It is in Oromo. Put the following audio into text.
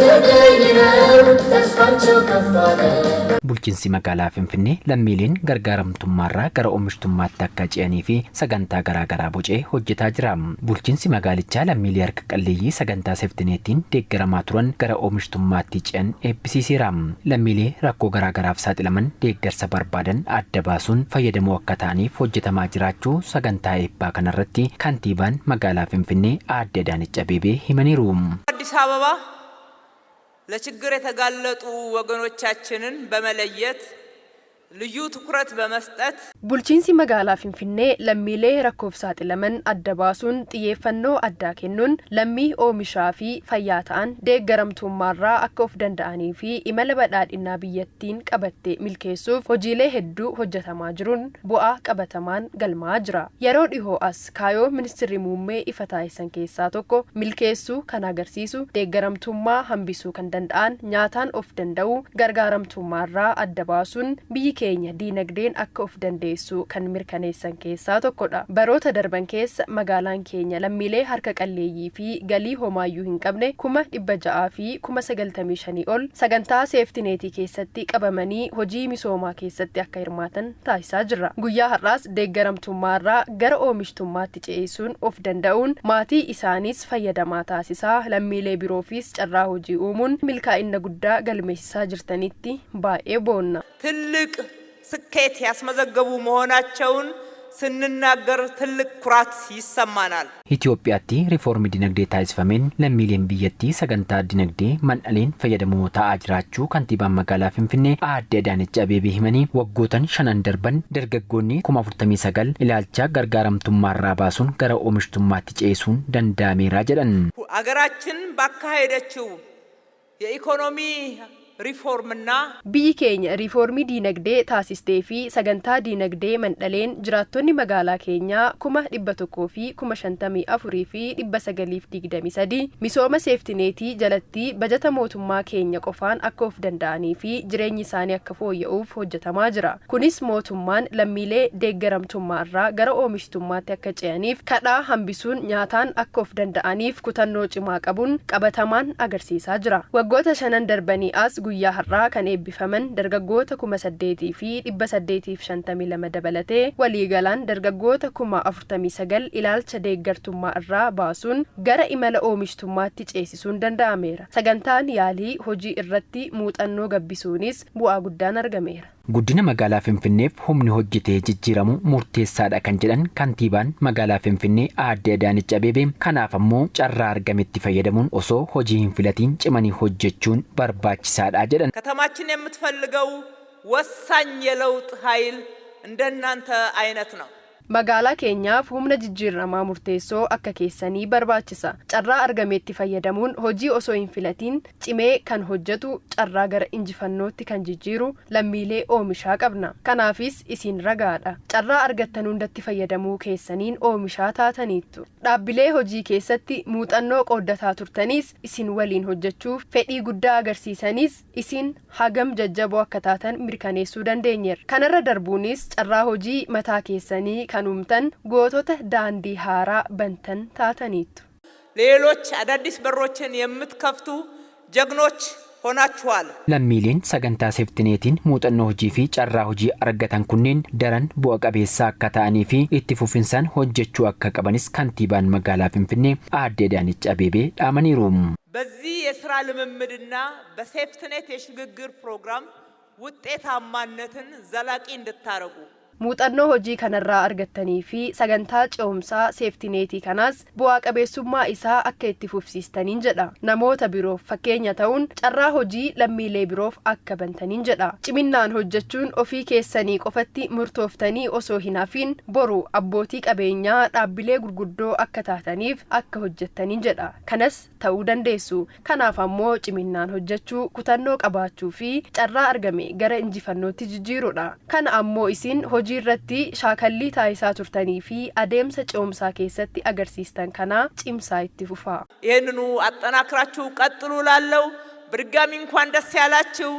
ተቀይረው ተስፋቸው ከፍ አለ። Bulchiinsi magaalaa Finfinnee lammiileen gargaaramtummaarraa gara oomishtummaatti akka ce'anii fi sagantaa garaagaraa bocee hojjetaa jira. Bulchiinsi magaalichaa lammiilee harka qalleeyyii sagantaa seeftineetiin deeggaramaa turan gara oomishtummaatti ce'an eebbisiiseera. Lammiilee rakkoo garaagaraaf saaxilaman deeggarsa barbaadan adda baasuun fayyadamoo akka ta'aniif hojjetamaa jiraachuu sagantaa eebbaa kanarratti kantiibaan magaalaa Finfinnee Aadde Adaanech Abeebee himaniiru. አዲስ አበባ ለችግር የተጋለጡ ወገኖቻችንን በመለየት ልዩ ትኩረት በመስጠት Bulchiinsi magaalaa Finfinnee lammiilee rakkoof saaxilaman adda baasuun xiyyeeffannoo addaa kennuun lammii oomishaa fi fayyaa ta'an deeggaramtummaarraa akka of danda'anii fi imala badhaadhinaa biyyattiin qabatte milkeessuuf hojiilee hedduu hojjetamaa jiruun bu'aa qabatamaan galmaa'aa jira. Yeroo dhihoo as kaayoo ministirri muummee ifa taasisan keessaa tokko milkeessuu kan agarsiisu deeggaramtummaa hambisuu kan danda'an nyaataan of danda'u gargaaramtummaarraa adda baasuun biyyi keenya diinagdeen akka of dandeessu kan mirkaneessan keessaa tokkodha. Baroota darban keessa magaalaan keenya lammiilee harka qalleeyyii fi galii homaayyuu hin qabne 695,000 ol sagantaa seeftineetii keessatti qabamanii hojii misoomaa keessatti akka hirmaatan taasisaa jirra. Guyyaa har'aas deeggaramtummaarraa gara oomishtummaatti ce'isuun of danda'uun maatii isaaniis fayyadamaa taasisaa lammiilee biroofis carraa hojii uumuun milkaa'ina guddaa galmeessisaa jirtanitti baay'ee boonna. ትልቅ ስኬት ያስመዘገቡ መሆናቸውን ስንናገር ትልቅ ኩራት ይሰማናል። Itoophiyaatti riifoormii dinagdee taasifameen lammiileen biyyattii sagantaa dinagdee mandhaleen fayyadamoo ta'aa jiraachuu kantiibaan magaalaa Finfinnee Aadde Adaanech Abeebee himanii, waggootan shanan darban dargaggoonni 49,000 ilaalcha gargaaramtummaarraa baasuun gara oomishtummaatti ceesisuun danda'ameera jedhan. አገራችን ባካሄደችው የኢኮኖሚ ሪፎርምና Biyyi keenya riifoormii diinagdee taasistee fi sagantaa diinagdee mandhaleen jiraattonni magaalaa keenyaa 154,923 misooma seeftineetii jalatti bajata mootummaa keenya qofaan akka of danda'anii fi jireenyi isaanii akka fooyya'uuf hojjetamaa jira. Kunis mootummaan lammiilee deeggaramtummaarraa gara oomishtummaatti akka ce'aniif kadhaa hambisuun nyaataan akka of danda'aniif kutannoo cimaa qabuun qabatamaan agarsiisaa jira. Waggoota shanan darbanii as guyyaa har'aa kan eebbifaman dargaggoota 8,852 dabalatee waliigalaan dargaggoota 49,000 ilaalcha deeggartummaa irraa baasuun gara imala oomishtummaatti ceesisuun danda'ameera. Sagantaan yaalii hojii irratti muuxannoo gabbisuunis bu'aa guddaan argameera. Guddina magaalaa Finfinneef humni hojjetee jijjiiramu murteessaadha kan jedhan kantiibaan magaalaa Finfinnee Aadde Adaanech Abeebee, kanaaf ammoo carraa argametti fayyadamuun osoo hojii hin filatiin cimanii hojjechuun barbaachisaadha jedhan. ከተማችን የምትፈልገው ወሳኝ የለውጥ ኃይል እንደናንተ አይነት ነው። Magaalaa keenyaaf humna jijjiiramaa murteessoo akka keessanii barbaachisa. Carraa argametti fayyadamuun hojii osoo hin filatiin cimee kan hojjetu, carraa gara injifannootti kan jijjiiru lammiilee oomishaa qabna. Kanaafis isin ragaadha. Carraa argattan hundatti fayyadamuu keessaniin oomishaa taataniittu. Dhaabbilee hojii keessatti muuxannoo qooddataa turtanis, isin waliin hojjechuuf fedhii guddaa agarsiisanis, isin hagam jajjaboo akka taatan mirkaneessuu dandeenyeerra. Kanarra darbuunis carraa hojii mataa keessanii kan uumtan, gootota daandii haaraa bantan taataniittu. ሌሎች አዳዲስ በሮችን የምትከፍቱ ጀግኖች ሆናችኋል። Lammiileen sagantaa seeftineetiin muuxannoo hojii fi carraa hojii argatan kunneen daran bu'a qabeessa akka ta'anii fi itti fufinsaan hojjechuu akka qabanis kantiibaan magaalaa Finfinnee Aadde Adaanech Abeebee dhaamaniiru. በዚህ የስራ ልምምድና በሴፍትኔት የሽግግር ፕሮግራም ውጤታማነትን ዘላቂ እንድታረጉ Muuxannoo hojii kanarraa argattanii fi sagantaa ce'umsaa seeftineetii kanaas bu'aa qabeessummaa isaa akka itti fufsiistaniin jedha. Namoota biroof fakkeenya ta'uun carraa hojii lammiilee biroof akka bantaniin jedha. Ciminaan hojjechuun ofii keessanii qofatti murtooftanii osoo hin hafiin boru abbootii qabeenyaa dhaabbilee gurguddoo akka taataniif akka hojjettaniin jedha. Kanas ta'uu dandeessu. Kanaaf ammoo ciminaan hojjechuu, kutannoo qabaachuu fi carraa argame gara injifannootti jijjiiruudha. Kana ammoo isin hojii irratti shaakallii taasisaa turtanii fi adeemsa ce'umsaa keessatti agarsiistan kanaa cimsaa itti fufaa. ይህንኑ አጠናክራችሁ ቀጥሉ። ላለው በድጋሚ እንኳን ደስ ያላችሁ።